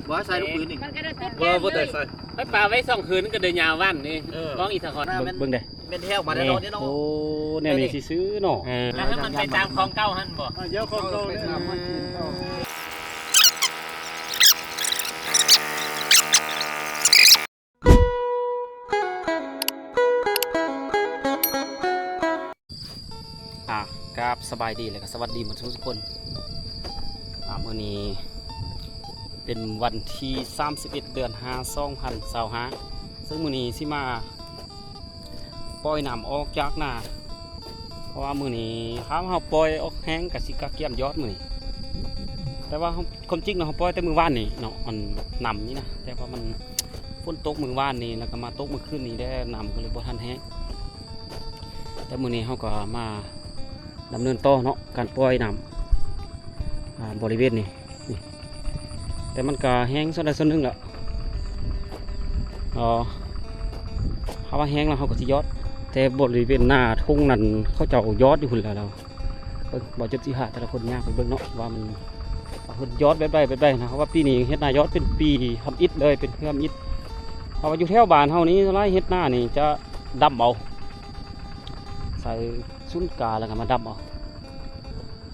ບໍ່ໃສ່ລູກປືນນີ້ ມັນກໍໄດ້ຕິດ ບໍ່ ບໍ່ໄດ້ໃສ່ ໄປປາໄວ້ສອງຄືນກໍໄດ້ຍາວວັນນີ້ ເອີ ມອງອີກສະກ່ອນ ເບິ່ງ ເບິ່ງເດ້ ແມ່ນແທ້ອອກມາແນ່ນອນເດ້ເນາະ ໂອ້ ແນວນີ້ຊື່ໆເນາະ ເອີ ແລ້ວໃຫ້ມັນໄປຕາມຂອງເກົ່າຫັ້ນບໍ່ ອ່າ ດຽວຂອງເກົ່າເດ້ ອ່າ ກາບສະບາຍດີ ແລະກໍສະຫວັດດີໝົດທຸກຄົນ ອ່າ ມື້ນີ້ເປັນວັນທີສາມສິບເອັດ ເດືອນຫ້າ ສອງພັນຊາວຫ້າ ເຊິ່ງມື້ນີ້ຊິມາປ່ອຍນ້ຳອອກຈາກນາ ເພາະວ່າມື້ນີ້ຖ້າເຮົາປ່ອຍອອກແຮງກໍຊິກະກຽມຍອດມື້ນີ້ ແຕ່ວ່າເຮົາ ຄວາມຈິງເນາະ ເຮົາປ່ອຍແຕ່ມື້ວານນີ້ເນາະ ອັນນ້ຳນີ້ນະ ແຕ່ວ່າມັນ ຝົນຕົກມື້ວານນີ້ ແລ້ວກໍມາຕົກມື້ຄືນນີ້ແດ່ ນ້ຳກໍເລີຍບໍ່ທັນແຫ້ງ ແຕ່ມື້ນີ້ເຮົາກໍມາດຳເນີນຕໍ່ເນາະ ການປ່ອຍນ້ຳ ອ່າ ບໍລິເວນນີ້ ນີ້ ແຕ່ມັນກໍແຫ້ງສ່ວນໃດສ່ວນໜຶ່ງແລ້ວ ເອີ ຖ້າວ່າແຫ້ງແລ້ວເຮົາກໍຊິຢອດ ແຕ່ບໍລິເວນໜ້າທົ່ງນັ້ນ ເຂົາເຈົ້າຢອດຢູ່ພຸ້ນແລ້ວ ເບິ່ງ ບໍ່ຈຸດຊິພາແຕ່ລະຄົນຍ່າງໄປເບິ່ງເນາະ ວ່າມັນ ວ່າເພິ່ນຢອດແບບໃດແບບໃດນະ ເພາະວ່າປີນີ້ເຮັດນາຢອດເປັນປີທຳອິດເລີຍ ເປັນເທື່ອທຳອິດ ເພາະວ່າຢູ່ແຖວບ້ານເຮົານີ້ ສ່ວນຫຼາຍເຮັດນານີ້ຈະດຳເອົາ ໃສ່ສູນກາ ແລ້ວກໍມາດຳເອົາ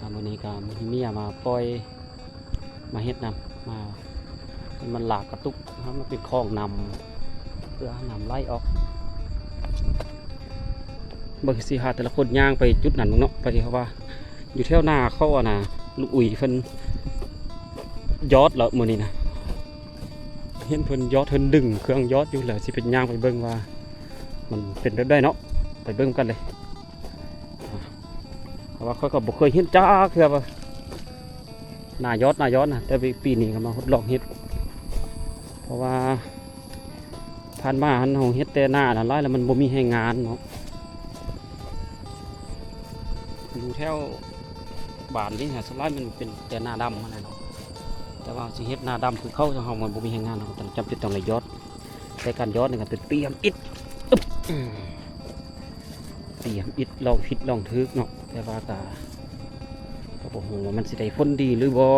ອ່າ ມື້ນີ້ກໍມີເມຍມາປ່ອຍ ມາເຮັດນຳ ມາໃຫ້ມັນຫຼາກກະຕຸກ ໃຫ້ມັນເປັນຄອງນ້ຳ ເພື່ອໃຫ້ນ້ຳໄຫຼອອກ ເບິ່ງຊິຫາແຕ່ລະຄົນຍ່າງໄປຈຸດນັ້ນເນາະ ໄປ ເພາະວ່າຢູ່ແຖວໜ້າເຂົາ ອັນນ່າ ລຸງອຸ້ຍເພິ່ນຢອດແລ້ວມື້ນີ້ນະ ເຫັນເພິ່ນຢອດ ເພິ່ນດຶງເຄື່ອງຢອດຢູ່ ແລ້ວຊິໄປຍ່າງໄປເບິ່ງວ່າມັນເປັນແບບໃດເນາະ ໄປເບິ່ງກັນເລີຍ ອ່າ ເພາະວ່າຂ້ອຍກໍບໍ່ເຄີຍເຫັນຈັກເທື່ອວ່າ ໜ້າຢອດ ໜ້າຢອດນະ ແຕ່ປີນີ້ກໍມາທົດລອງເຮັດ ເພາະວ່າຜ່ານມາຫັ້ນເຮົາເຮັດແຕ່ໜ້ານັ້ນຫຼາຍ ແລ້ວມັນບໍ່ມີແຮງງານເນາະ ຢູ່ແຖວບ້ານນີ້ຫາສ່ວນຫຼາຍມັນເປັນແຕ່ໜ້າດຳຫັ້ນແຫຼະເນາະ ແຕ່ວ່າຊິເຮັດໜ້າດຳຄືເຂົາ ເຮົາມັນບໍ່ມີແຮງງານ ເຮົາກໍຕ້ອງຈຳເປັນຕ້ອງໄດ້ຢອດ ໃນການຢອດນີ້ກໍເປັນຕຽມອິດ ອຶບ ຕຽມອິດ ລອງຜິດລອງຖືກເນາະ ແຕ່ວ່າກໍ ກໍບໍ່ຮູ້ວ່າມັນຊິໄດ້ຜົນດີຫຼືບໍ່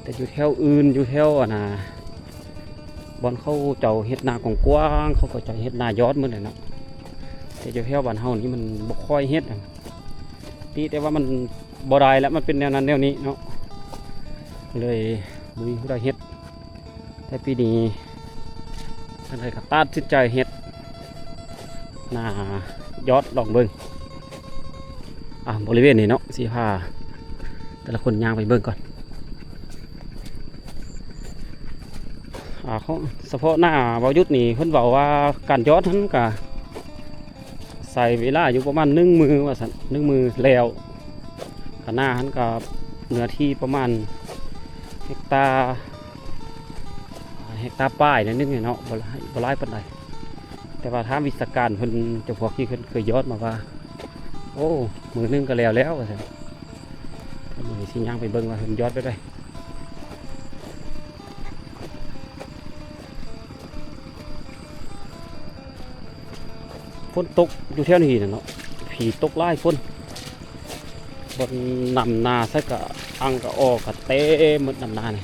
ແຕ່ຢູ່ແຖວອື່ນ ຢູ່ແຖວ ອັນນ່າ ບ່ອນເຂົາເຈົ້າເຮັດນາກວ້າງໆ ເຂົາກໍຈະເຮັດນາຢອດໝົດແຫຼະເນາະ ແຕ່ຢູ່ແຖວບ້ານເຮົານີ້ມັນບໍ່ຄ່ອຍເຮັດ ຕິແຕ່ວ່າມັນບໍ່ໄດ້ແລ້ວ ມັນເປັນແນວນັ້ນແນວນີ້ເນາະ ເລີຍບໍ່ມີຜູ້ໃດເຮັດ ແຕ່ປີນີ້ຈັ່ງໃດກໍຕັດສິນໃຈເຮັດນາຢອດລອງເບິ່ງ ອ່າ ບໍລິເວນນີ້ເນາະ ຊິພາແຕ່ລະຄົນຍ່າງໄປເບິ່ງກ່ອນ ອ່າ ຂອງ ສະເພາະນາບ່າວຍຸດນີ້ ເພິ່ນເວົ້າວ່າການຢອດຫັ້ນກະ ໃຊ້ເວລາຢູ່ປະມານໜຶ່ງມື້ວ່າຊັ້ນ ໜຶ່ງມື້ແລ້ວ ກະນາຫັ້ນກະເນື້ອທີ່ປະມານເຮັກຕາ ເຮັກຕາປາຍໜ້ອຍໜຶ່ງເນາະ ບໍ່ຫຼາຍ ບໍ່ຫຼາຍປານໃດ ແຕ່ວ່າຖາມວິຊາການເພິ່ນ ເຈົ້າພວກທີ່ເພິ່ນເຄີຍຢອດມາວ່າ ໂອ້ ມື້ໜຶ່ງກະແລ້ວແລ້ວວ່າຊັ້ນ ມື້ນີ້ຊິຍ່າງໄປເບິ່ງວ່າເພິ່ນຢອດແບບໃດ. ຝົນຕົກຢູ່ແຖວນີ້ນະເນາະ ຜີຕົກຫຼາຍຝົນ ບ່ອນນ້ຳນາໃສກະອັ່ງກະອໍກະເຕັມໝົດນ້ຳນານີ້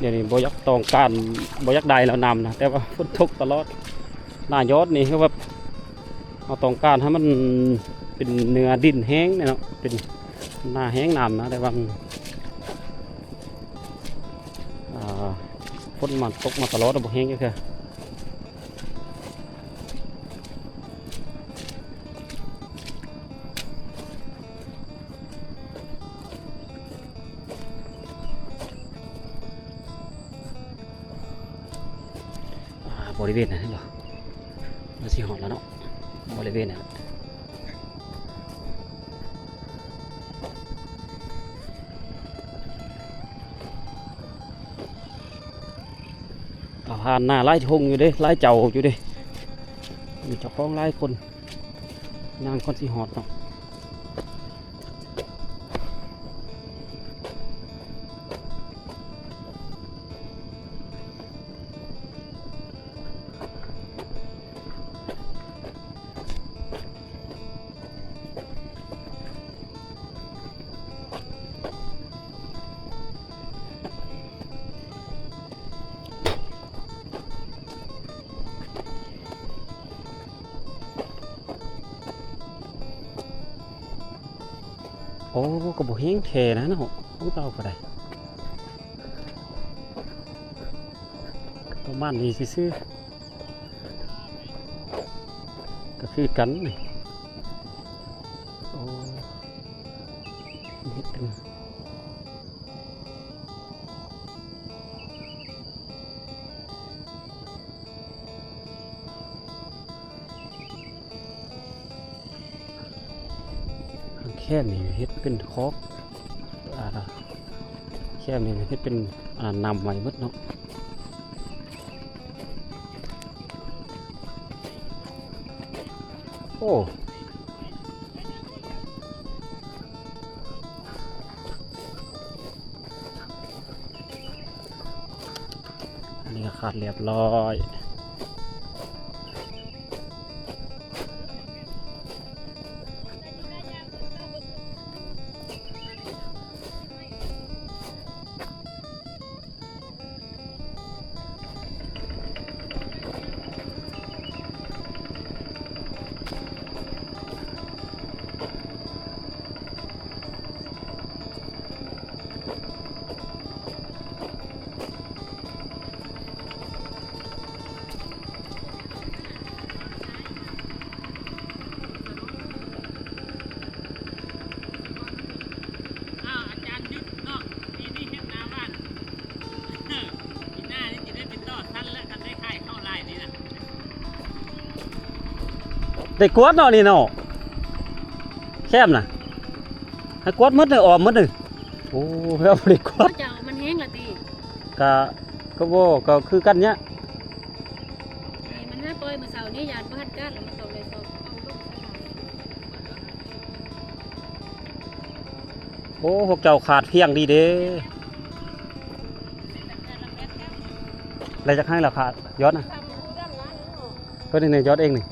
ດຽວນີ້ບໍ່ຢາກຕ້ອງການ ບໍ່ຢາກໄດ້ແລ້ວນ້ຳນະ ແຕ່ວ່າຝົນຕົກຕະຫຼອດ ໜ້າຢອດນີ້ຄືແບບ ເຮົາຕ້ອງການໃຫ້ມັນເປັນເນື້ອດິນແຫ້ງເນາະ ເປັນໜ້າແຫ້ງນ້ຳນະ ແຕ່ວ່າມັນ ອ່າ ຝົນມັນຕົກມາຕະຫຼອດ ບໍ່ແຫ້ງຈັກເທື່ອ ອ່າ ບໍລິເວນນັ້ນເຫັນບໍ່? ມັນຊິຮອດແລ້ວເນາະ ບໍລິເວນນັ້ນ ກໍຜ່ານໜ້າຫຼາຍທົ່ງຢູ່ເດ້ ຫຼາຍເຈົ້າຢູ່ເດ້ ມີເຈົ້າຂອງຫຼາຍຄົນ ຍ່າງກ່ອນຊິຮອດເນາະ. ອ່ ໂອ້ ກໍບໍ່ແຮງແທ້ນະເນາະ ຂອງເຮົາກໍໄດ້ ປະມານນີ້ຊື່ໆ ກໍຄືກັນນີ້. ໂອ້ ເຮັດເປັນ ທາງແຄມນີ້ເຮັດເປັນຄອກ ອ່າ ແຄມນີ້ເຮັດເປັນ ອ່າ ນ້ຳໄວ້ໝົດເນາະ. ໂອ້ ອັນນີ້ກໍຂັດລຽບຮ້ອຍ. ອ້າວ ອາຈານຢຸດເນາະ ປີນີ້ເຮັດໜ້າບ້ານ ປີໜ້ານີ້ຊິໄດ້ໄປຕໍ່ຊັ້ນແລ້ວ ຄັນໄດ້ຂາຍເຂົ້າຫຼາຍນີ້ນະ. ໄດ້ກວດເນາະນີ້ເນາະ ແຄມນະ ໃຫ້ກວດໝົດເດີ ອອມໝົດເດີ. ໂອ້ ແລ້ວບໍ່ໄດ້ກວດ ເຈົ້າມັນແຫ້ງລະຕິ? ກະ ກໍບໍ່ ກໍຄືກັນເນຍ ນີ້ມັນຫາປ່ອຍມື້ເຊົ້ານີ້ ຢ້ານບໍ່ທັນກາດ ແລ້ວມັນຕ້ອງໄດ້ຊອກເອົາລົງ. ໂອ້ ພວກເຈົ້າຂາດພຽງດີເດ້ ໄດ້ຈັກໄຮ່ລະຂາດ ຍອດນະ? ໂຕນີ້ ຍອດເອງນີ້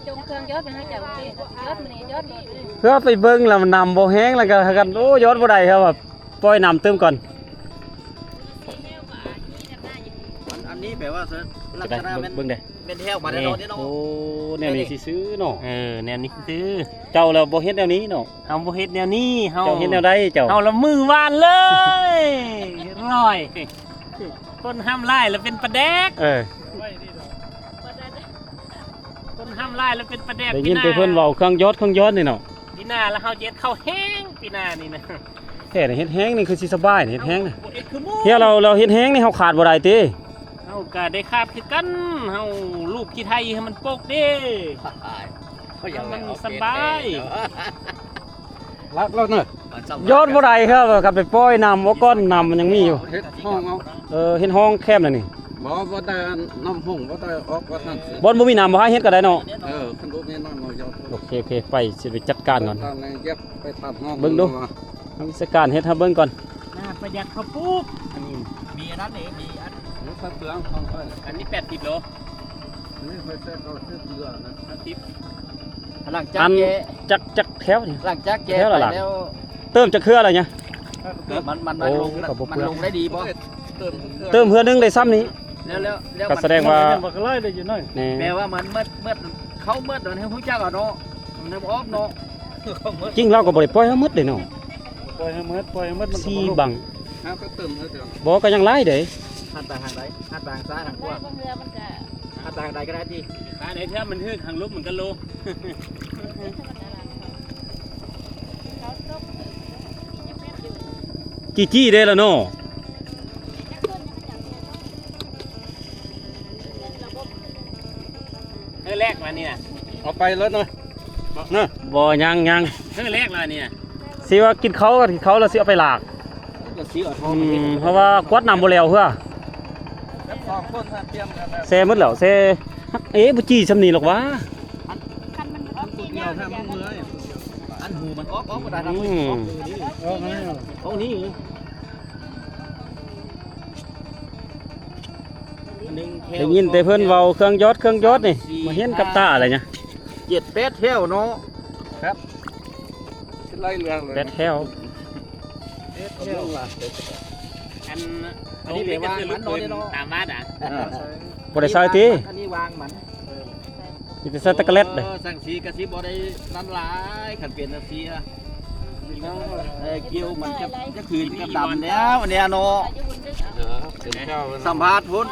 ຈົງເຄື່ອງຍອດໄປໃຫ້ເຈົ້າ ຍອດມື້ນີ້ ຍອດນີ້ ເພື່ອໄປເບິ່ງລະ ມັນນ້ຳບໍ່ແຮງ ລະກະກັນ ໂອ້ ຍອດບໍ່ໄດ້ ເຮົາວ່າປ່ອຍນ້ຳຕື່ມກ່ອນ. ອັນ ອັນນີ້ແປວ່າ ລັກສະນະແມ່ນ ເບິ່ງເດ້ ແມ່ນແຖວມາແນ່ນອນເດ້ເນາະ. ໂອ້ ແນວນີ້ຊື່ໆເນາະ. ເອີ ແນວນີ້ຊື່ໆ ເຈົ້າລະບໍ່ເຮັດແນວນີ້ເນາະ. ເຮົາບໍ່ເຮັດແນວນີ້ ເຮົາ ເຈົ້າເຮັດແນວໃດເຈົ້າ? ເຮົາລະມືວານເລີຍ ຮ້ອຍ ຄົນຫ້ຳຫຼາຍລະເປັນປາແດກ. ເອີ ຄົນຫ້ຳຫຼາຍລະເປັນປາແດກ. ໄດ້ຍິນແຕ່ເພິ່ນເວົ້າເຄື່ອງຢອດ ເຄື່ອງຢອດນີ້ເນາະ. ປີໜ້າລະເຮົາຈະເຮັດເຂົ້າແຫ້ງ ປີໜ້ານີ້ນະ. ແທ້ ເຮັດແຫ້ງນີ້ຄືຊິສະບາຍ ເຮັດແຫ້ງນະ. ເຮັດຄືໝູ່ ເຮັດ ລາວ ລາວເຮັດແຫ້ງນີ້ ເຮົາຂາດບໍ່ໄດ້ຕິ? ເຮົາກະໄດ້ຂາດຄືກັນ ເຮົາລູບຂີ້ໄຖໃຫ້ມັນປົກເດ້ ມັນສະບາຍ. ລັກແລ້ວເນາະ ຍອດບໍ່ໄດ້ຄັບ ກັບໄປປ່ອຍນ້ຳເອົາກ່ອນ ນ້ຳມັນຍັງມີຢູ່. ເຮັດຮ່ອງເອົາ ເອີ ເຮັດຮ່ອງແຄມແລ້ວນີ້. ບໍ່ ບໍ່ໄດ້ນ້ຳຫົງ ບໍ່ໄດ້ອອກວ່າຊັ້ນ. ບ່ອນບໍ່ມີນ້ຳບໍ່ໃຫ້ເຮັດກໍໄດ້ເນາະ. ເອີ ຄັນບໍ່ມີນ້ຳເອົາຍອດ. ໂອເຄ ໂອເຄ ໄປ ຊິໄປຈັດການກ່ອນ ໄປຕັດຮ່ອງ ເບິ່ງດູ ເຮົາວິຊາການເຮັດໃຫ້ເບິ່ງກ່ອນ. ໜ້າປະຢັດເຂົ້າປູກ ອັນນີ້ມີອັນນັ້ນເດ້ ມີອັນ ໂອ້ ໃສ່ເປືອງຂອງຂ້ອຍ ອັນນີ້ແປດສິບໂລ ອັນນີ້ຂ້ອຍໃສ່ເກົ້າສິບເຫຼືອນະ ເກົ້າສິບ. ຫຼັງຈາກ ອັນ ແກ່ ຈັກ ຈັກແຖວນີ້ ຫຼັງຈາກແກ່ ແຖວລະ ໄປແລ້ວ ເຕີມຈັກເທື່ອລະເນຍ? ມັນ ມັນ ມັນ ໂອ້ ລົງ ກໍບໍ່ ມັນ ເປືອງ ລົງໄດ້ດີບໍ່? ເຕີມ ເຕີມເທື່ອໜຶ່ງໄດ້ຊ່ຳນີ້ ແລ້ວ ແລ້ວ ແລ້ວ ກໍສະແດງວ່າ ມັນກໍໄລ່ໄດ້ຢູ່ໜ້ອຍ ແນ່ ແປວ່າມັນໝົດ ໝົດ ເຂົ້າໝົດ ມັນໃຫ້ຮູ້ຈັກເອົາເນາະ ມັນບໍ່ອອກເນາະ. ຈິງລາວກໍບໍ່ໄດ້ປ່ອຍເຮົາໝົດເດ້ເນາະ ປ່ອຍໃຫ້ໝົດ ປ່ອຍໃຫ້ໝົດ ມັນກໍບໍ່ລົງ. ສີ່ບັງ ເຮົາກໍເຕີມເຮົາເຕີມ ບໍ່ ກໍຍັງຫຼາຍເດ້. ຫັນໄປທາງໃດ? ຫັນໄປທາງຊ້າຍທາງຂວາ ເຮືອມັນກະ ຫາຕາງໃດກໍໄດ້ຕິ ຕາໃດເທື່ອມັນຖືກທາງລົບມັນກໍໂລ. ຈີ້ໆເດ້ລະເນາະ ເອີ ແລກມານີ້ນະ ເອົາໄປເລີຍເນາະ ນະ ບໍ່ ຍັງ ຍັງ ເອີ ແລກມານີ້ນະ. ຊິວ່າກິນເຂົ້າ ກິນເຂົ້າແລ້ວຊິເອົາໄປລາກ ກໍຊິເອົາທອງ ອືມ ເພາະວ່າກວດນ້ຳບໍ່ແລ້ວເທື່ອ ແຊໝົດແລ້ວ ແຊ ເອ ບໍ່ຈີ່ຊ່ຳນີ້ດອກຫວາ ຄັນມັນອອກສີຍາວ ອັນຫູມັນອອກ ອອກບໍ່ໄດ້ ອືມ ອອກນີ້ ອອກນີ້ ໄດ້ຍິນແຕ່ເພິ່ນເວົ້າເຄື່ອງຢອດ ເຄື່ອງຢອດນີ້ ມາເຫັນກັບຕາແລ້ວນະ ເຈັດແປດແຖວເນາະ ແປດແຖວ ອັນ ອັນນີ້ເປັນວາງມັນເນາະ ຕາມວັດອະ ບໍ່ໄດ້ໃສ່ຕິ ອັນນີ້ວາງມັນ ມີແຕ່ໃສ່ຕະກະແລັດເດ້. ເອີ ສັງສີກະຊິບໍ່ໄດ້ນັ້ນຫຼາຍ ຄັນເປັນສັງສີອະ. ເອີ ກ່ຽວມັນຈະ ຈະຄືນກັບດຳແລ້ວອັນນີ້ເນາະ. ເອີ ເປັນເຈົ້າ ສຳພາດພຸ້ນ.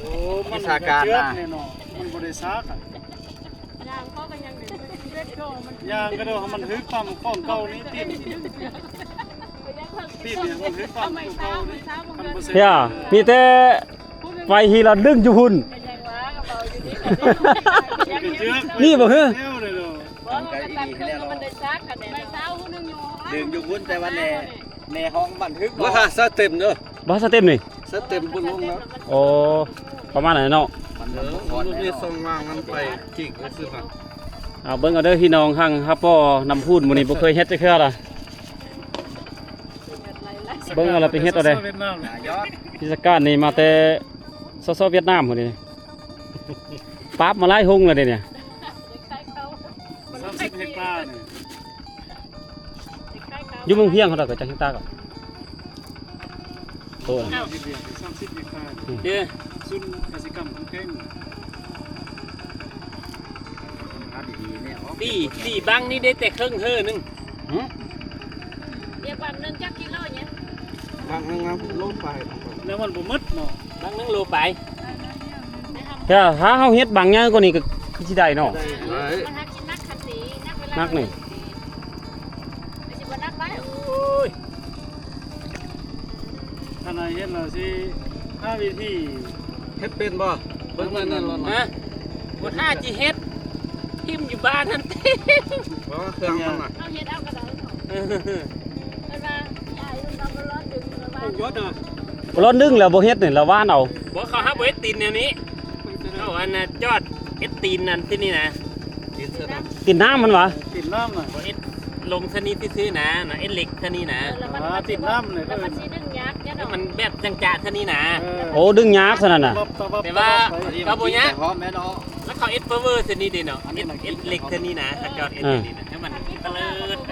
ໂອ້ ມັນ ວິຊາການນະ ມັນບໍ່ໄດ້ຊາກອະ. ຍ່າງກໍຍັງໄດ້ ຍ່າງກໍໄດ້ ມັນຖືກຕາມຂອງເກົ່ານີ້ຕິດ ຕິດນີ້ມັນຖືກຕາມຂອງເກົ່ານີ້. ຢ່າ ມີແຕ່ໄປທີ່ລະດຶງຢູ່ພຸ້ນ ນີ້ບໍ່ຄື ດຶງຢູ່ພຸ້ນ ແຕ່ວ່າແນ່ ແນ່ຫ້ອງບັນທຶກບໍ່ ບໍ່ຖ້າສະເຕັມເດີ ບໍ່ສະເຕັມນີ້. ສະເຕັມບໍ່ລົງແລ້ວ. ໂອ້ ປະມານນັ້ນເນາະ. ມັນ ເອີ ມັນບໍ່ພໍແນ່ ມີຊ່ອງວ່າງ ມັນໄປກິກໄປຊື້ມາ. ເອົາເບິ່ງເອົາເດີພີ່ນ້ອງ ທາງຮັບພໍນ້ຳພຸ້ນ ມື້ນີ້ບໍ່ເຄີຍເຮັດຈັກເທື່ອລະ. ເບິ່ງເອົາລະໄປເຮັດເອົາເດີ. ວິຊາການນີ້ມາແຕ່ ສສ ຫວຽດນາມພຸ້ນນີ້ ປາບມາຫຼາຍຫົງແລ້ວເດນີ້. ສາມສິບເຮັກຕານີ້ ຢູ່ເມືອງພຽງເຮົາດອກ ກໍຈັກເຮັກຕາກໍ ໂຕ ສາມສິບເຮັກຕາ. ອືມ ເດ້ ສູນກະສິກຳຂອງແຂວງ ດີ ດີບັງນີ້ໄດ້ແຕ່ເຄິ່ງເຮີໜຶ່ງ. ຫື ດຽວບັງໜຶ່ງຈັກກິໂລນີ້ ບັງໜຶ່ງໂລປາຍ ແລ້ວມັນບໍ່ໝົດເນາະ ບັງໜຶ່ງໂລປາຍ. ແຕ່ຖ້າເຮົາເຮັດບັງໃຫຍ່ກວ່ານີ້ກໍຄືຊິໄດ້ເນາະ. ໄດ້ ມັນຫາກິນໜັກຄັນນີ້ ໜັກເວລາ ໜັກນີ້ ມັນຊິບໍ່ໜັກໄປ. ໂອ້ຍ ຄັນໃຫ້ເຮັດລະຊິຫາວິທີ ເຮັດເປັນບໍ່? ເບິ່ງນັ້ນ ຮະ ບໍ່ຖ້າຊິເຮັດ ຖິ້ມຢູ່ບ້ານຫັ້ນຕິ. ບໍ່ ເຄື່ອງມັນນະ ເຮົາເຮັດເອົາກໍໄດ້. ເອີ ເພິ່ນວ່າ ຢາຢູ່ນຳ ບໍ່ລອດດຶງ ບໍ່ລອດດຶງແລ້ວບໍ່ເຮັດນີ້ ລະຫວ່ານເອົາ. ບໍ່ ເຂົາຫາບໍ່ເຮັດຕີນແນວນີ້ ເຂົາອັນນ່າ ຈອດເຮັດຕີນອັນທີ່ນີ້ນະ ຕີນເສືອດຳ ຕີນນ້ຳມັນຫວາ ຕີນນ້ຳນະ ບໍ່ເຮັດລົງຊະນີ້ຊື່ໆນະ ນະ ເຮັດເຫຼັກຊະນີ້ນະ. ເອີ ແລ້ວມັນ ອ່າ ຕິດນ້ຳເລີຍ ແລ້ວມັນຊິດຶງຍາກເດ້ເນາະ ມັນແບບຈັງຈະຊະນີ້ນະ. ເອີ ໂອ້ ດຶງຍາກຊະນັ້ນນະ ແຕ່ວ່າກໍບໍ່ຍາກ ແລ້ວເຂົາເຮັດພາວເວີຊະນີ້ເດ້ເນາະ ເຮັດ ເຮັດເຫຼັກຊະນີ້ນະ ຂະເຈົ້າເຮັດຊະນີ້ນະ ໃຫ້ມັນຕະເລີດໄປ.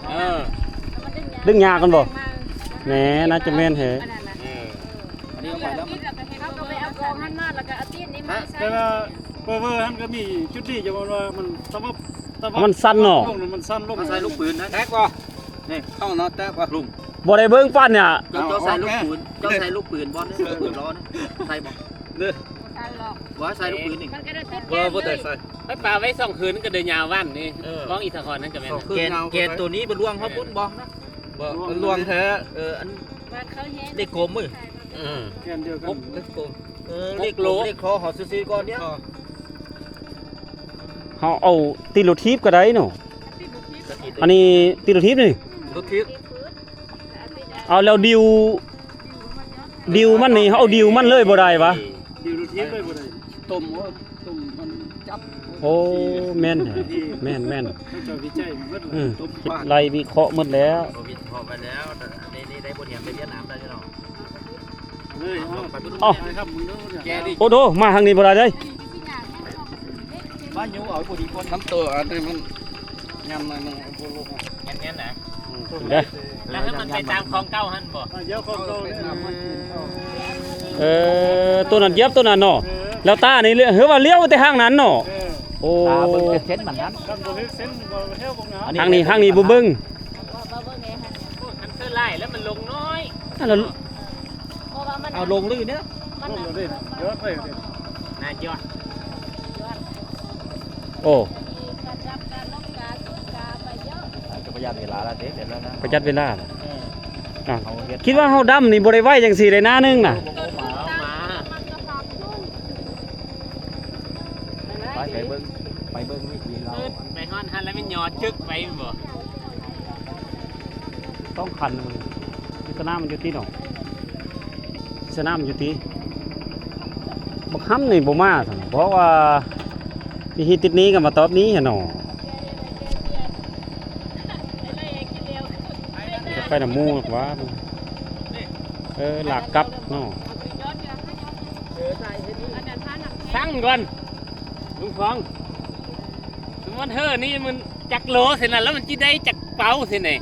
ເອີ ດຶງຍາກກັນບໍ່? ແນ່ ໜ້າຈະແມ່ນແທ້. ເອີ ອັນນີ້ເອົາໄປແລ້ວ ເຮົາກໍໄປເອົາຂອງຫັ້ນມາ ແລ້ວກໍເອົາຕີນນີ້ມາໃສ່. ແຕ່ວ່າເວີໆຫັ້ນກໍມີຈຸດດີຢູ່ ມັນວ່າມັນຕະວັບ ຕະວັບ ມັນສັ່ນເນາະ ມັນສັ່ນລົງ ມັນໃສ່ລູກປືນນະ ແຕກບໍ່? ນີ້ ເອົາເນາະ ແຕກບໍ່? ບໍ່ໄດ້ເບິ່ງປານນີ້ ເຈົ້າ ເຈົ້າໃສ່ລູກປືນ ເຈົ້າໃສ່ລູກປືນບໍ່? ໃສ່ບໍ່? ບໍ່ທັນຫຼອກ ບໍ່ໃສ່ລູກປືນນີ້ ມັນກໍໄດ້ຕິດ ບໍ່ ບໍ່ໄດ້ໃສ່ ໄປປາໄວ້ສອງຄືນກໍໄດ້ຍາວວັນນີ້. ເອີ ຂອງອີສາຄອນນັ້ນກໍແມ່ນ ສອງຄືນຍາວ ແກນໂຕນີ້ບໍ່ລ່ວງເຮົາພຸ້ນບໍ່? ບໍ່ ມັນລ່ວງແທ້. ເອີ ອັນ ເຫຼັກກົມເອີຍ ເອີ ແກນດຽວກັນ ເຫຼັກກົມ ເອີ ເຫຼັກໂລ ເຫຼັກຄໍເຮົາຊື່ໆກ່ອນເນຍ ເຮົາເອົາຕິດລົດຖີບກໍໄດ້ເນາະ. ອັນນີ້ຕິດລົດຖີບນີ້ ລົດຖີບ ເອົາແລ້ວດິວ ດິວມັນນີ້ ເຮົາເອົາດິວມັນເລີຍບໍ່ໄດ້ຫວາ? ດິວລົດຖີບເລີຍບໍ່ໄດ້ ຕົ້ມ ຕົ້ມມັນຈັບ. ໂອ້ ແມ່ນແທ້ ແມ່ນໆ ເຂົາເຈົ້າວິໄຈໝົດແລ້ວ ອືມ ຄິດໄລ່ວິເຄາະໝົດແລ້ວ ວິເຄາະໄປແລ້ວ. ນີ້ ນີ້ໄດ້ບົດຮຽນໄປຫວຽດນາມໄດ້ເນາະ. ເອີ ເອົາ ໂອ້ໂດ ມາທາງນີ້ບໍ່ໄດ້ເດ້ ມາຢູ່ເອົາຜູ້ດີກ່ອນ ທຳໂຕອັນນີ້ມັນຍຳໜ້ອຍໜຶ່ງ ແໜ້ນໆນະ ອືມ ເດີ ແລ້ວໃຫ້ມັນໄປຕາມຂອງເກົ່າຫັ້ນບໍ່? ເອີ ໂຕນັ້ນຢຽບໂຕນັ້ນເນາະ ເອີ ແລ້ວຕານີ້ເຫຼືອ ເຮີວ່າລ້ຽວແຕ່ທາງນັ້ນເນາະ. ເອີ ໂອ້ ຕາເບິ່ງເສັ້ນມັນນັ້ນ ຄັນບໍ່ເຮັດເສັ້ນບໍ່ແຖວບໍ່ງາມ ທາງນີ້ ທາງນີ້ບໍ່ເບິ່ງ ບໍ່ເບິ່ງເດ້ ຄັນເຊີຫຼາຍແລ້ວມັນລົງນ້ອຍ ອັນນັ້ນ ເພາະວ່າມັນ ເອົາລົງລື່ນເດ້ ມັນ ລົງເດ້ ຍອດໄປເດ້ ນາຍອດ ໂອ້ ການຈັບການລົງກາສູນກາໄປເຍາະ ກະປະຢັດເວລາລະເດ້ ເປັນແລ້ວນະ ປະຢັດເວລາ. ເອີ ອ່າ ເຮົາເຮັດ ຄິດວ່າເຮົາດຳນີ້ບໍ່ໄດ້ໄວຈັ່ງຊີ້ເດ້ ໜ້າໜຶ່ງນະ ບໍ່ ບໍ່ ບໍ່ ບໍ່ ມັນກໍພັກຢູ່ ໄປ ໄປເບິ່ງ ໄປເບິ່ງວິທີລາວ ໄປຮອດຫັ້ນແລ້ວແມ່ນຍໍຈຶກໄປແມ່ນບໍ່? ຕ້ອງຄັນມັນ ພິດສະນາມັນຢູ່ຕິເນາະ ພິດສະນາມັນຢູ່ຕິ ບັກຫຳນີ້ບໍ່ມາຊັ້ນ ເພາະວ່າມີຮີດຕິດໜີ້ກໍມາຕອບໜີ້ຫັ້ນເນາະ ຈະໄປນຳໝູ່ວ່າ ເອີ ລາກກັບເນາະ ຟັງກ່ອນ ລຸງຟອງ ສົມມຸດເຮີນີ້ມັນຈັກໂລຊີ້ນະ ແລ້ວມັນຊິໄດ້ຈັກເປົາຊີ້ນະ?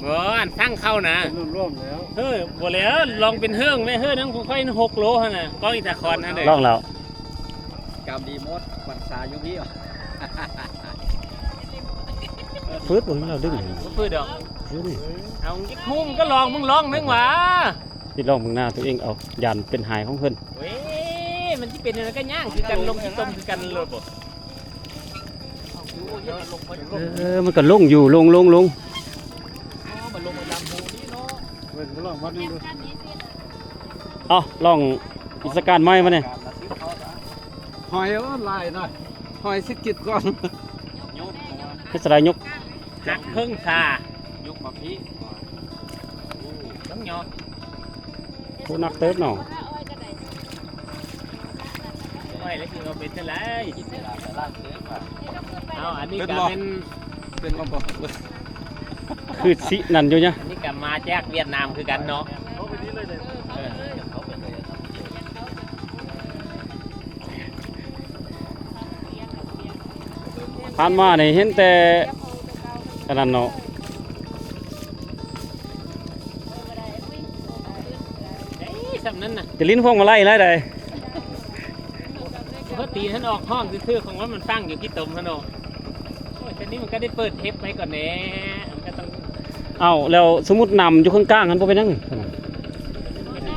ບໍ່ ອັນສັ່ງເຂົ້ານະ ເປັນລວມໆແລ້ວ. ເຮີ ບໍ່ແລ້ວ ລອງເປັນເຮີແມ່ ເຮີນຳຂ້ອຍຫົກໂລຫັ້ນນະ ກ້ອງອີຕາຄອນຫັ້ນເດ້ ລອງແລ້ວ ກຳດີໝົດ ວັນຊາຢູ່ພີ້. ຟືດບໍ່ ລາວດຶງ ບໍ່ຟືດດອກ ເອົາ ມຶງຢາກຮູ້ ມຶງກໍລອງ ມຶງລອງເບິ່ງຫວາ ຊິລອງເບິ່ງໜ້າຕົວເອງ ເອົາ ຢ້ານເປັນຫາຍຂອງເພິ່ນ. ເວີຍ ມັນຊິເປັນຫຍັງ ກໍຍ່າງຄືກັນ ລົງຂີ້ຕົມຄືກັນໂລດບໍ່. ເອີ ມັນກໍລົງຢູ່ ລົງ ລົງ ລົງ ເບິ່ງ ລອງວັດໜຶ່ງດູ. ເອົ້າ ລອງວິຊາການໃໝ່ມານີ້ ຫອຍ ໂອ້ ຫຼາຍໜ້ອຍ ຫອຍສິບເຈັດກ້ອນ ເຮັດສະໄດຍົກ ຈັກເຄິ່ງຊາ ຍົກມາພີ້ ຕ້ອງຍອມ. ໂອ້ ໜັກເຕີບເນາະ ໂອ້ຍ ແລ້ວຊິເອົາເປັນຈັ່ງໃດ ເອົາ ອັນນີ້ກໍແມ່ນ ເປັນບໍ່ ຄືຊິນັ້ນຢູ່ນະ ອັນນີ້ກໍມາຈາກຫວຽດນາມຄືກັນເນາະ ເອີ. ຜ່ານມານີ້ເຫັນແຕ່ອັນນັ້ນເນາະ ເອີ ສ່ຳນັ້ນນະ ຈະຫຼິ້ນພວງມາໄລໄດ້ໃດ ເພາະຕີນຫັ້ນອອກຫ້ອງຊື່ໆ ຂອງມັນ ມັນຝັງຢູ່ຂີ້ຕົມຫັ້ນເນາະ. ໂອ້ຍ ຕອນນີ້ມັນກໍໄດ້ເປີດເທັບໄວ້ກ່ອນແດ່ ມັນກໍຕ້ອງ ເອົ້າ ແລ້ວສົມມຸດນ້ຳຢູ່ຂ້າງໆຫັ້ນບໍ່ເປັນຫຍັງ ໜ້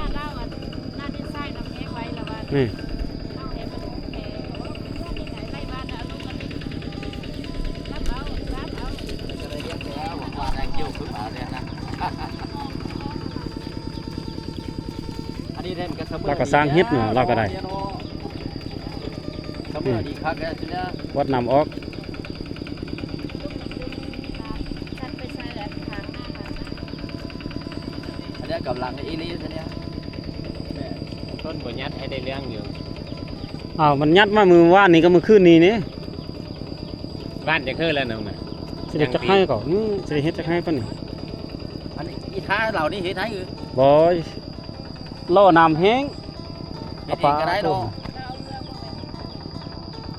າລາວ ອັນ ໜ້າດິນຊາຍນ້ຳແຮງໄວລະວ່າ ນີ້ ເອົາໃຫ້ມັນແຜ່ ໄລ່ວ່າອາລົມມັນ ລັບເອົາ ລັບເອົາ ກໍໄດ້ຮຽນແລ້ວວ່າໄດ້ເຈົ້າຄືບາແລ້ວນະ ອັນນີ້ແມ່ນກໍສະເໝີ ລາວກໍສ້າງເຮັດເນາະ ລາວກໍໄດ້ ສະເໝີດີຄັກແລ້ວຊິນະ ວັດນ້ຳອອກ. ອັນນີ້ກຳລັງອີ່ຫຼີຊະນີ້ ຕົ້ນບໍ່ຍັດໃຫ້ໄດ້ເລື່ອງຢູ່. ອ້າວ ມັນຍັດມາມື້ວານນີ້ກັບມື້ຄືນນີ້ນີ້ ຫວ່ານຈັກເທື່ອແລ້ວນ້ອງນະ ຊິໄດ້ຈັກໄຮ່ກໍ ອື ຊິໄດ້ເຮັດຈັກໄຮ່ປານນີ້. ອັນນີ້ອີທ່າເຫຼົ່ານີ້ເຮັດໄຮ່ ບໍ່ ລໍ້ນ້ຳແຮງ ເຮັດເອງກໍໄດ້ເນາະ.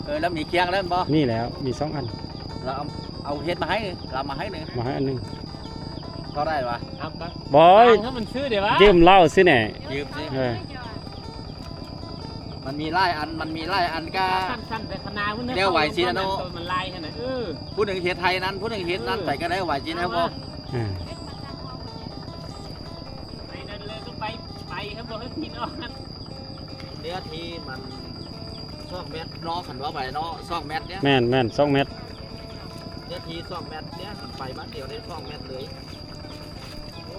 ເອີ ແລ້ວມີຄຽງແລ້ວແມ່ນບໍ່? ມີແລ້ວ ມີສອງອັນ ລາວເອົາ ເອົາເຮັດມາໃຫ້ ລາວມາໃຫ້ໜຶ່ງ ມາໃຫ້ອັນໜຶ່ງ. ເທົ່າໃດວະ? ເອົາໄປ ບໍ່ ໃຫ້ມັນຊື້ເດ້ວະ ຢືມລາວຊື້ແດ່ ຢືມຊິ ເອີ ມັນມີຫຼາຍອັນ ມັນມີຫຼາຍອັນກະ ສັ້ນໆ ແຕ່ຂະໜາດພຸ້ນ ແນວໄວຊິນະເນາະ ມັນຫຼາຍຫັ້ນນະ ເອີ ຜູ້ໜຶ່ງເຮັດໄຮ່ນັ້ນ ຜູ້ໜຶ່ງເຮັດນັ້ນ ເອີ ໄປກໍໄດ້ໄວຊິນະ ເອົາບໍ່ ເອີ ໄປນັ້ນເລີຍ ຕ້ອງໄປ ໄປໃຫ້ບໍ່ໃຫ້ຜິດອອກ. ເນື້ອທີ່ມັນສອງແມັດເນາະ ຄັນວ່າໄປເນາະ ສອງແມັດເນຍ ແມ່ນໆ ສອງແມັດ ເນື້ອທີ່ສອງແມັດເນຍ ມັນໄປບາດດຽວໄດ້ສອງແມັດເລີຍ. ໂອ້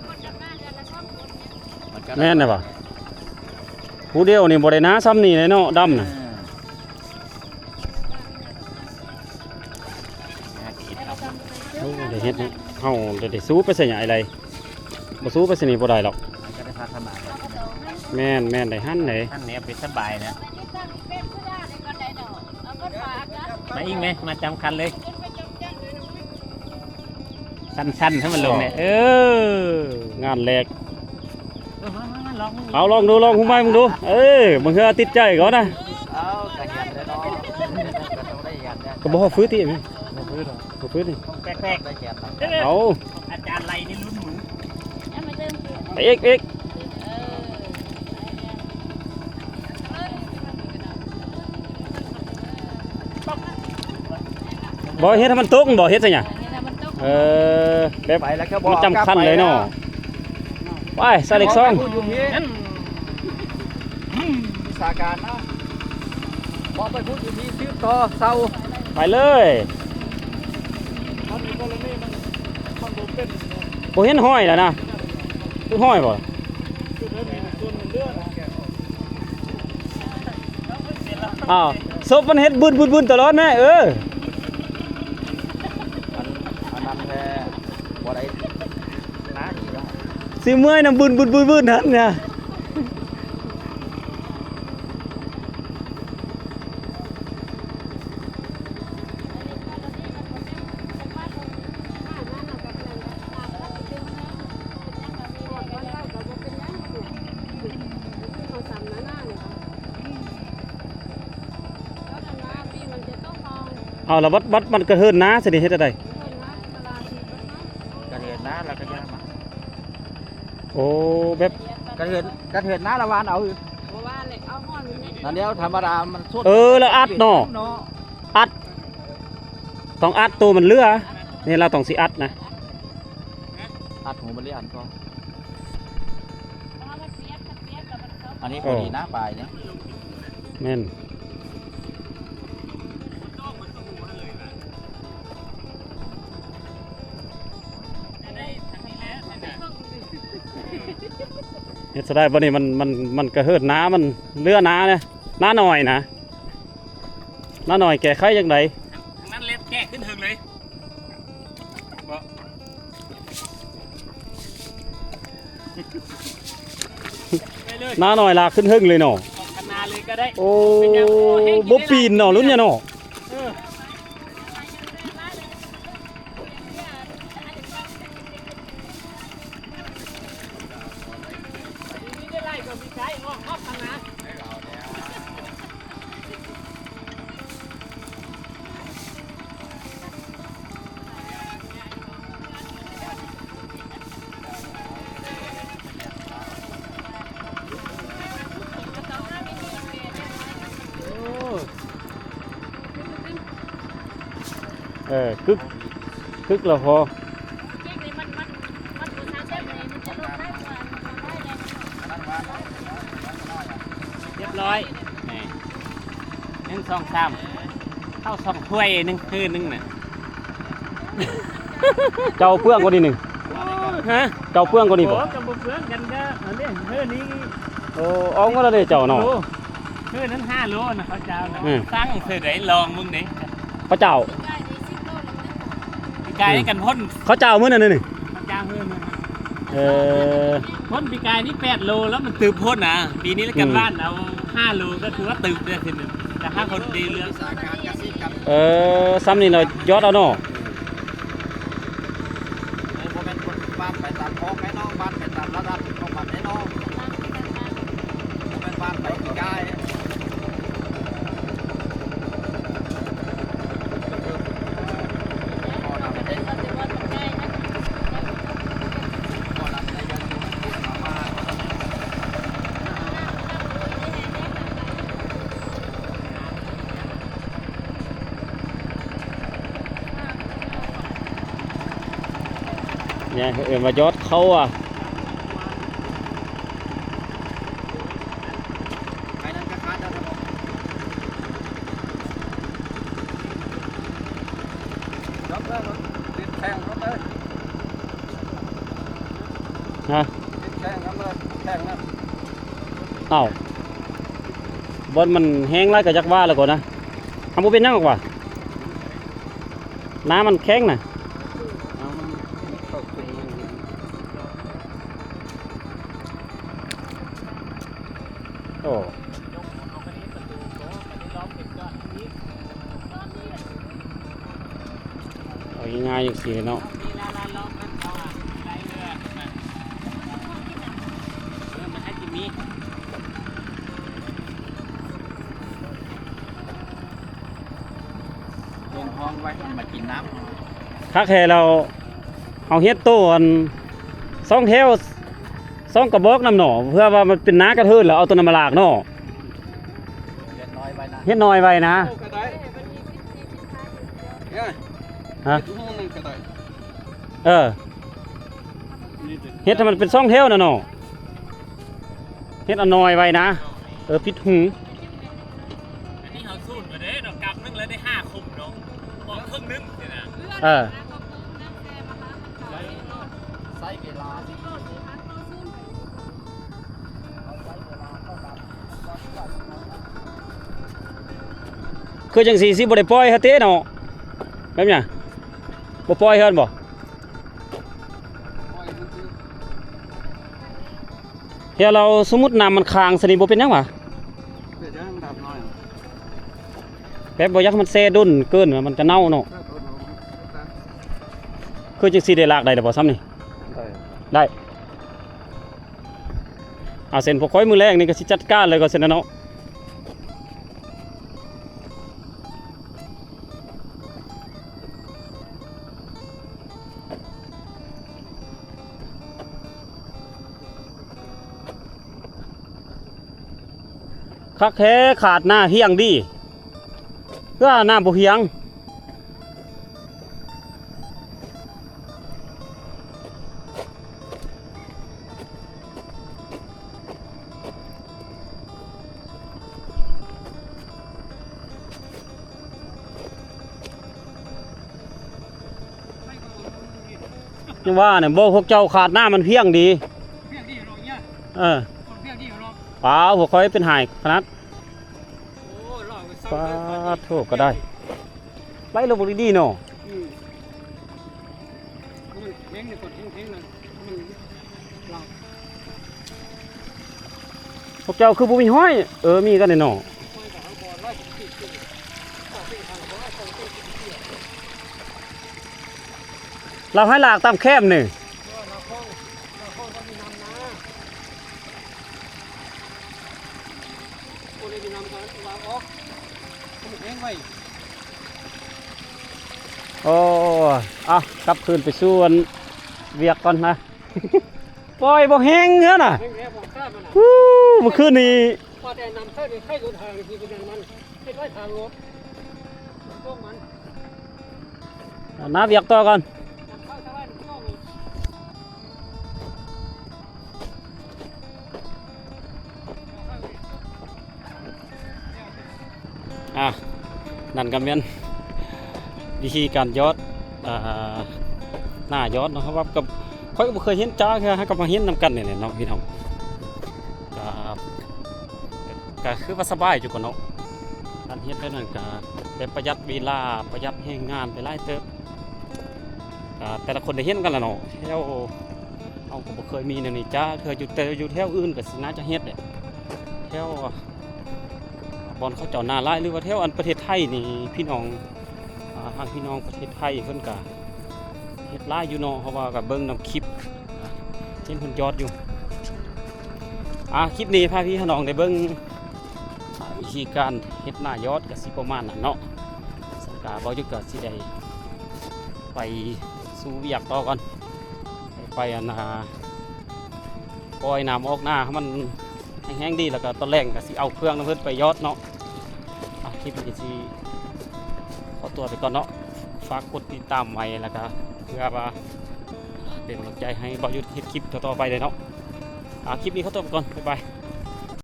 ມັນກໍ ແມ່ນແລ້ວຫວາ ຜູ້ດຽວນີ້ບໍ່ໄດ້ໜາຊ່ຳນີ້ເລີຍເນາະ ດຳນະ ເອີ ໂອ້ ໄດ້ເຮັດເນາະ ເຮົາໄດ້ ໄດ້ສູ້ໄປໃສຫຍັງໄດ ບໍ່ສູ້ໄປໃສນີ້ບໍ່ໄດ້ດອກ ມັນກໍໄດ້ພັດທະນາໄປ ແມ່ນໆ ໄດ້ຫັ້ນເດ້ ຫັ້ນແຫຼະ ເປັນສະບາຍນະ ມາອີກແມ ມາຈຳຄັນເລີຍ ສັ້ນໆ ໃຫ້ມັນລົງແດ່ ເອີ ເອີ ງານແລກ ເອົາ ລອງດູ ລອງຫູໄມ້ເບິ່ງດູ ເອີ ບາງເທື່ອຕິດໃຈກໍນະ ເອົາ ກະເຮັດແລ້ວເນາະ ກໍຕ້ອງໄດ້ເຮັດແຫຼະ ກໍບໍ່ພໍຟື້ນຕິ ບໍ່ຟື້ນ ບໍ່ຟື້ນນີ້ ແປກໆ ໄດ້ເຮັດແລ້ວ ເອົາ ອາຈານໄລ່ໃນລຸ້ນມື ໄປອີກ ໄປອີກ ບໍ່ເຮັດໃຫ້ມັນຕົກ ບໍ່ເຮັດໃສ່ຫຍັງ ເອີ ແບບ ມັນຈຳຄັນເລີຍເນາະ ໄປ ໃສ່ເລກສອງ ຢູ່ພີ້ ວິຊາການນະ ບໍ່ໄປພຸ້ນ ຢູ່ພີ້ ສືບຕໍ່ເຊົາ ໄປເລີຍ ບໍ່ເຫັນຫ້ອຍແລ້ວນະ ເປັນຫ້ອຍບໍ່ ອ້າວ ສົບມັນເຮັດບຶ້ນໆໆຕະຫຼອດແມ ເອີ ອັນ ອັນນັ້ນແຫຼະ ບໍ່ໄດ້ນານຢູ່ແລ້ວ ຊິເມື່ອຍນຳບຶ້ນໆໆຫັ້ນນະ. ເອົາລະ ບັດ ບັດມັນກະເທີນນາຊະນີ້ ເຮັດແນວໃດ? ກະເທີນ ນາລະກະຢ່າມາ ໂອ້ ແບບ ກະເຫັນ ກະເຫັນນາລະຫວ່ານເອົາ ບໍ່ວ່າແຫຼະ ເອົາຮອດນີ້ ນັ້ນແລ້ວ ທຳມະດາມັນສົດ ເອີ ລະອັດເນາະ ເນາະ ອັດ ຕ້ອງອັດໂຕມັນເຫຼືອ ນີ້ລາວຕ້ອງຊິອັດນະ ອັດຫົວມັນເລີຍ ອັນກໍ ອັນນີ້ພໍດີນະ ປາຍນີ້ ແມ່ນ ເຮັດຊະໄດ້ບໍ່ນີ້ ມັນ ມັນ ມັນກະເຫີດນາ ມັນເຫຼືອນາເດ້ ນາໜ້ອຍນະ ນາໜ້ອຍແກ້ໄຂຈັ່ງໃດ ທາງນັ້ນແລ້ວແກ້ຂຶ້ນເທິງເລີຍ ບໍ່ ໄປເລີຍ ໜ້າໜ້ອຍລາກຂຶ້ນເທິງເລີຍເນາະ ອອກຄັນນາເລີຍກໍໄດ້ ໂອ້ ບໍ່ປີນເນາະ ລຸ້ນຍາເນາະ ເອີ ເອີ ກຶກ ກຶກລະພໍ ຮຽບຮ້ອຍ ນີ້ ໜຶ່ງ ສອງ ສາມ ເຂົ້າສອງຖ້ວຍໜຶ່ງຄືນໜຶ່ງນະ ເຈົ້າເປືອງກວ່ານີ້ໜຶ່ງ ຮະ ເຈົ້າເປືອງກວ່ານີ້ບໍ່ ໂອ້ ກໍບໍ່ເປືອງກັນ ກໍອັນນີ້ ເຮີນີ້ ໂອ້ ເອົາໝົດແລ້ວເດ້ເຈົ້າເນາະ ໂອ້ ເຮີນັ້ນຫ້າໂລນະ ເຂົາເຈົ້ານະ ອືມ ສັ່ງເທື່ອໃດລອງເບິ່ງເດ້ ເຂົາເຈົ້າ ປີກາຍນີ້ກັນພົ້ນ ເຂົາເຈົ້າມື້ນັ້ນນີ້ ເຈົ້າເຮີນະ ເອີ ພົ້ນປີກາຍນີ້ແປດໂລ ແລ້ວມັນຕຶບໂພດນະ ປີນີ້ລະກັນ ອືມ ຫວ່ານເອົາຫ້າໂລ ກໍຖືວ່າຕຶບເດ້ ທີໜຶ່ງ ແຕ່ຫາຄົນດີເລືອກ ເອີ ຊ່ຳນີ້ລະຢອດເອົາເນາະ ເອີ ບໍ່ແມ່ນຄົນບ້ານໄປຕາມຄອງໄດເນາະ ບ້ານໄປຕາມລະດັບຂອງມັນໄດເນາະ ບໍ່ແມ່ນບ້ານໄປປີກາຍ. ນີ້ເອີ້ນວ່າຢອດເຂົ້າອະ. ໄປນັ້ນກໍຂາດແລ້ວ ເຈົ້າຂອງ ເຈົ້າຂອງ ຕິດແທ່ງເຂົ້າໄປ ຮະ ຕິດແທ່ງເຂົ້າໄປ ແທ່ງນັ້ນ ອ້າວ ບ່ອນມັນແຮງຫຼາຍກໍຢາກວ່າແລ້ວກໍນະ ເຮົາບໍ່ເປັນຫຍັງດອກວ່າ ນ້ຳມັນແຂງນະ ນ້ຳມັນເຂົ້າໄປ ໂອ້ ເອົາງ່າຍໆ ຈັ່ງຊີ້ເນາະ ລົງຫ້ອງໄວ້ ມັນມາກິນນ້ຳ ຄັກແທ້ແລ້ວ ເຮົາເຮັດໂຕອັນ ສອງແຖວ ສອງກະບອກນຳເນາະ ເພື່ອວ່າມັນເປັນນາກະເທີນ ແລ້ວເອົາໂຕນັ້ນມາລາກເນາະ ເຮັດນ້ອຍໄວ້ນະ ເຮັດນ້ອຍໄວ້ນະ ໂອ້ ກໍໄດ້ ຮະ ເຮັດຮູໜຶ່ງກໍໄດ້ ເອີ ເຮັດໃຫ້ມັນເປັນສອງແຖວນະເນາະ ເຮັດອັນນ້ອຍໄວ້ນະ ເອີ ປິດຮູ ອັນນີ້ເຮົາສູນມາເດ້ເນາະ ກັບໜຶ່ງແລ້ວໄດ້ຫ້າຂຸມເນາະ ອອກເຄິ່ງໜຶ່ງຊີ້ນະ ເອີ ໃຊ້ເວລາ ຄືຈັ່ງຊີ້ຊິບໍ່ໄດ້ປ່ອຍຫັ້ນຕິເນາະ ແບບນີ້ ບໍ່ປ່ອຍຫັ້ນບໍ່? ແລ້ວສົມມຸດນ້ຳມັນຄ້າງຊັ້ນນີ້ ບໍ່ເປັນຫຍັງຫວາ? ເປັນຫຍັງ? ນ້ຳນ້ອຍ ແບບບໍ່ຢາກໃຫ້ມັນແຊ່ດົນເກີນ ມັນຈະເນົ່າເນາະ. ຄືຈັ່ງຊີ້ໄດ້ລາກໄດ້ແລ້ວບໍ່ຊ່ຳນີ້? ໄດ້ ໄດ້. ອາ ເຊັ່ນພວກຂ້ອຍມື້ແລງນີ້ກໍຊິຈັດການເລີຍ ກໍຊັ້ນນະເນາະ. ຄັກແທ້ ຂາດໜ້າຫ້ຽງດີ ເພື່ອນ້ຳບໍ່ຫ້ຽງ. ຍັງວ່ານີ້ ບໍ່ ພວກເຈົ້າຂາດນ້ຳມັນພຽງດີ. ພຽງດີເນາະເນຍ ເອີ ພຽງດີເນາະ ປາ ພວກຂ້ອຍເປັນຫາຍຂະໜາດ. ໂອ້ ລາວກໍສ້າງ ປາໂທ ກໍໄດ້ ໄລ່ລົງບໍ່ດີໆເນາະ. ອືມ ມັນແຮງນີ້ກ່ອນ ແຮງໆນະ ມັນ ລາວ ພວກເຈົ້າຄືບໍ່ມີຫ້ອຍ? ເອີ ມີກັນແດ່ເນາະ. ລາວໃຫ້ລາກຕາມແຄມນີ້. ໂອ້ ເອົາ ກັບຄືນໄປສູ່ອັນວຽກກ່ອນນະ. ປ່ອຍບໍ່ແຮງເຮືອນນະ. ແຮງແລ້ວບໍ່ກ້າມັນນະ. ຮູ້ ມື້ຄືນນີ້ ວ່າແຕ່ນ້ຳໃຊ້ໄປໃຊ້ລົດຫາທີ່ເປັນຫຍັງມັນ ເຮັດໄວ້ທາງລົດ ພວກມັນ ໜ້າວຽກຕໍ່ກ່ອນ. ອ່າ ນັ້ນກໍແມ່ນວິທີການຢອດ ອ່າ ໜ້າຢອດເນາະ. ເຮົາວ່າກັບ ຂ້ອຍກໍບໍ່ເຄີຍເຫັນຈັກເທື່ອ ເຮົາກໍມາເຫັນນຳກັນນີ້ແຫຼະເນາະພີ່ນ້ອງ. ກໍ ກໍຄືວ່າສະບາຍຢູ່ກ່ອນເນາະ ການເຮັດແບບນັ້ນກໍແບບປະຢັດເວລາ ປະຢັດແຮງງານໄປຫຼາຍເຕີບ. ກໍແຕ່ລະຄົນໄດ້ເຫັນກັນລະເນາະ ແຖວເຮົາກໍບໍ່ເຄີຍມີແນວນີ້ຈັກເທື່ອ ຢູ່ແຕ່ຢູ່ແຖວອື່ນກໍຊິໜ້າຈະເຮັດແຫຼະ ແຖວບ່ອນເຂົາເຈົ້າໜ້າຫຼາຍ ຫຼືວ່າແຖວອັນປະເທດໄທນີ້ ພີ່ນ້ອງ ອ່າ ທາງພີ່ນ້ອງປະເທດໄທເພິ່ນກະເຮັດຫຼາຍຢູ່ເນາະ ເພາະວ່າກະເບິ່ງນຳຄລິບ ເຫັນເພິ່ນຢອດຢູ່. ອ່າ ຄລິບນີ້ພາພີ່ພານ້ອງໄດ້ເບິ່ງ ອ່າ ວິທີການເຮັດໜ້າຢອດກະຊິປະມານນັ້ນເນາະ. ສັງກາບໍ່ຢຸດກະຊິໄດ້ໄປສູ່ວຽກຕໍ່ກ່ອນ ໄປ ໄປອັນ ອ່າ ປ່ອຍນ້ຳອອກໜ້າໃຫ້ມັນ ແຫ້ງໆດີ ແລ້ວກໍຕອນແລງກໍຊິເອົາເຄື່ອງນຳເພິ່ນໄປຢອດເນາະ. ອ່ະ ຄລິບນີ້ຊິຂໍຕົວໄປກ່ອນເນາະ ຝາກກົດຕິດຕາມໄວ້ ແລ້ວກໍເພື່ອວ່າເປັນກຳລັງໃຈໃຫ້ບ່າວຍຸດເຮັດຄລິບຕໍ່ໆໄປເດີເນາະ. ອ່ະ ຄລິບນີ້ຂໍຕົວໄປກ່ອນ ບາຍບາຍ.